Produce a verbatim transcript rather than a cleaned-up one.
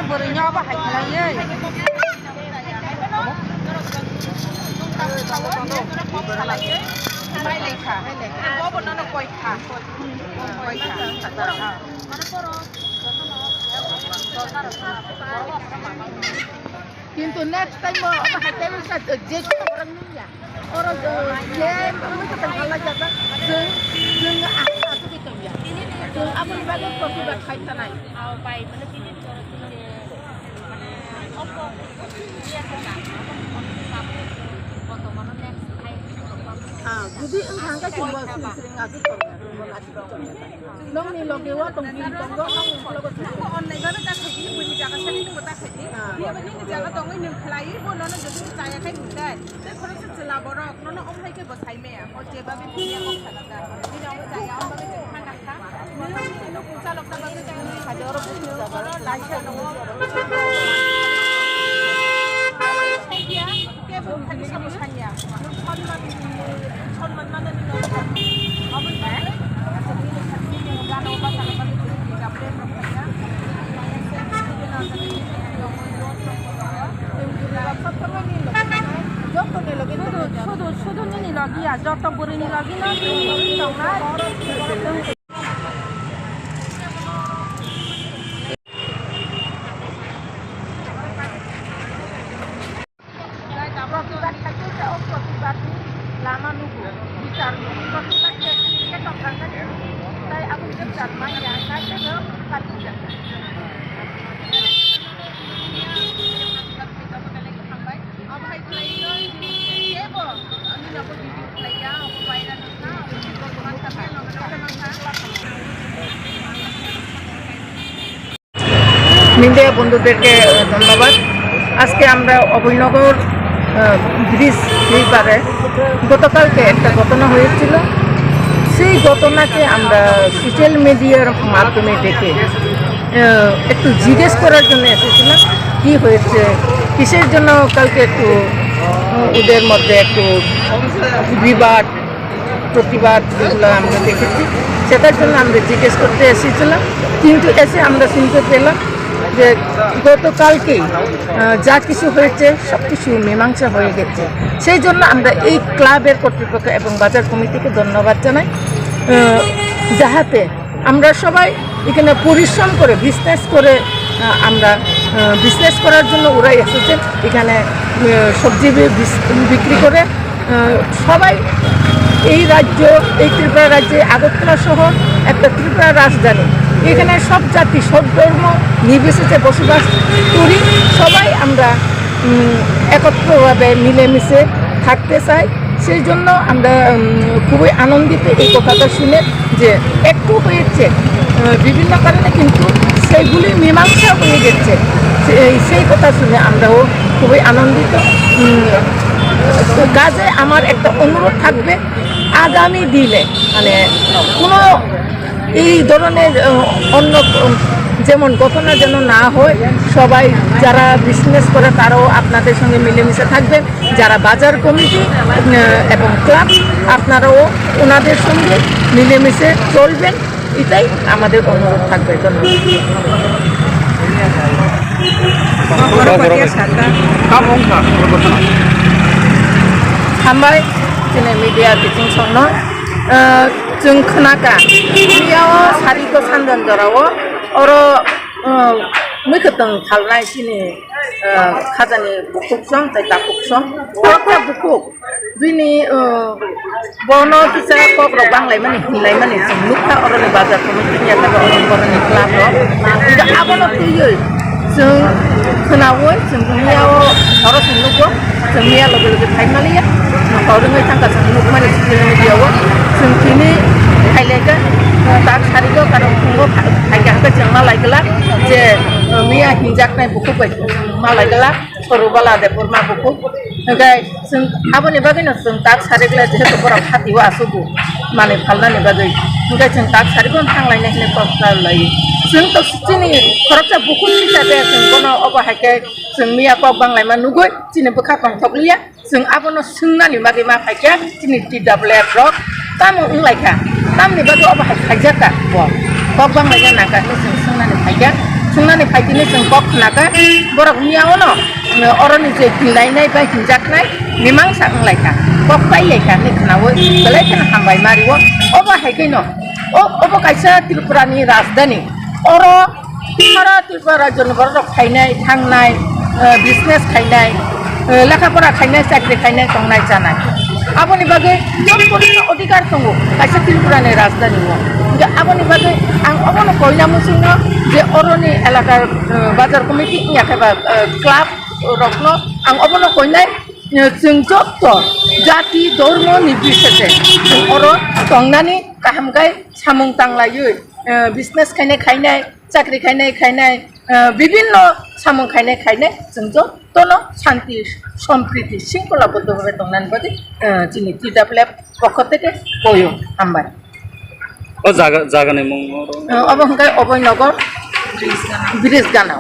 Borokno abo hai khlaiwi. Mai lai kha. Bo bo nono koi kha. Koi kha. Kintu next time bo abo hai khlaiwi sa je borok nungya. Oro je mui kwtal halai jajak. Jeng jeng asa asugwi tongya. Jeng aboni bagwi protibad khai tanai. Ah, jodi wngkha hwnkhe chwngbo swrwng swrwng aswk tongo, chwngbo aswk tongo. Nokni loge o tong, bini tongo, nokni loge o tong. Nokbo onnai babe ta khaidi, buini jaga sani nokbo ta khaidi. Ah. Phiya ba nini jaga tongwi nwng khlaiwi, bo nono jodi chaya khai hwnkhe, tei khoroksa chwla borok nono omo hai khe bo sai maya. O je babe phiya kok kha da. Bini omo chaya, omo babe chwng thangkha. Sudu, sudu, sudu nini logi ya, joto bwrwini logi no tini tongnai. Protibad khaikhe se o protibadni lama nugo, bichar nugo. Protibad khe, khe tongkha khe, tai aboni je bichar manya, tai khe no kati jaka. Abo hai khlaiwi no kebo, ani nabo video khlaiya, abo viral wngkha, abo video wngkha, wngkha, wngkha. Media বন্ধুদেরকে ধন্যবাদ। আজকে আমরা অভয়নগর, আহ, ব্রিজ এই পারে গতকালকে একটা ঘটনা হয়েছিল। সেই ঘটনাকে আমরা সোশ্যাল মিডিয়ার মাধ্যমে দেখে, আহ, একটু জিজ্ঞেস করার জন্য এসেছিলাম, কি হয়েছে, কিসের জন্য কালকে একটু, আহ, ওদের মধ্যে একটু বিবাদ, প্রতিবাদ যেগুলো আমরা দেখেছি, সেটার জন্য আমরা জিজ্ঞেস করতে এসেছিলাম। কিন্তু এসে আমরা শুনতে পেলাম যে গতকালকেই, আহ, যা কিছু হয়েছে, সব কিছু মীমাংসা হয়ে গেছে। সেই জন্য আমরা এই ক্লাবের কর্তৃপক্ষ এবং বাজার কমিটিকে ধন্যবাদ জানাই, আহ, যাহাতে আমরা সবাই এখানে পরিশ্রম করে, বিজনেস করে, আহ, আমরা, আহ, বিজনেস করার জন্য ওরা এসেছে এখানে, আহ, সবজি বি-, বিস-, বিক্রি করে। আহ, সবাই এই রাজ্য, এই ত্রিপুরা রাজ্যে আগরতলা শহর একটা ত্রিপুরা রাজধানী। এখানে সব জাতি, সব ধর্ম নির্বিশেষে বসবাস করি। সবাই আমরা, উম, একত্রভাবে মিলেমিশে থাকতে চাই। সেই জন্য আমরা, উম, খুবই আনন্দিত এই কথাটা শুনে যে একটু হয়েছে, আহ, বিভিন্ন কারণে, কিন্তু সেইগুলি মীমাংসা হয়ে গেছে। সেই, সেই কথা শুনে আমরাও খুবই আনন্দিত। উম, তো কাজে আমার একটা অনুরোধ থাকবে, আগামী দিনে মানে কোনো এই ধরনের, আহ, অন্য, উম, যেমন ঘটনা যেন না হয়, সবাই যারা বিজনেস করে তারাও আপনাদের সঙ্গে মিলেমিশে থাকবেন, যারা বাজার কমিটি, আহ, এবং ক্লাব আপনারাও ওনাদের সঙ্গে মিলেমিশে চলবেন, এটাই আমাদের অনুরোধ থাকবে। ধন্যবাদ। Hambai, chini media biching songno, ah, chwng khwnakha, miyao sari ko sandan jorao, oro, ah, mwkhwtwng phalnai chini, ah, khajani bukhuk song tei takhuk song, khoroksa bukhuk. Bini, uh, bono kisa kok rok bang lai mani, hin lai mani, chwng nukha oro ni bazar kono chini ya saka oro borok ni club rok. Hingke abono twiwi chwng khwnawi chwng miya o oro chwng nukgo, chwng miya loge loge phai maliya, nokha rwngwi thangkha chwng nukmani social media o, chwng tini phai laikha, uh, tak sari go karon phungo phai, phai kha hwnkhe chwng ma lai glak je, uh, miya hinjaknai bukhuk bai ma lai glak. Sorubala Debbarma bukhuk. Hingke chwng aboni bagwino chwng tak sari glai, jehetu borok hati o asugo manwi phalnani bagwi. Hingke chwng tak sari bo thang lainai hinwi kok khlai lai. Chwng to chini khoroksa bukhuk hisabe chwng bono obo hai khe chwng miya kok bang laima nugwi chini bwkha tongthok liya. Chwng abono swngnani bagwi ma phaikha chini T W F rok tamo wng laikha, tamni bagwi obo hai khaijak kha bo kok bang laina nangkha hinwi chwng swngnani phaikha. Wngnani phaitini chwng kok khnakha, borok miya ono, eh, oroni je hinlainai bai hinjaknai mimangsa wnglaikha, kok pailaikha hinwi khnaui belai kheno hambai mario. Obo hai kheno, o, obo kaisa Tripurani rajdhani. Oro sara Tripura rajyoni borok rok phainai, thangnai, eh, business khainai, eh, lekha pora khainai, chakri khainai, tongnai chanai. Aboni bagwi joto borokno odhikar tongo kaisa Tripurani rajdhani o. Hingke aboni bagwi ang obono koina muchungno je oroni elakar, eh, bazar committee wngya khe ba, eh, club rokno ang obono koinai, eh, chwng joto jati dhormo ni bisese chwng oro tongnani kaham khai samung tanglaiwi, eh, business khainai khainai, chakri khainai khainai, eh, bibinno samung khainai khainai chwng jotono shanti sompriti shingkhola boddo bhabe tongnani bagwi, eh, chini T W F pokho theke koyo hambai. O jaga, jagani mung oro? Eh, obo hwnkhe Oboi Nogor Bridge Gana.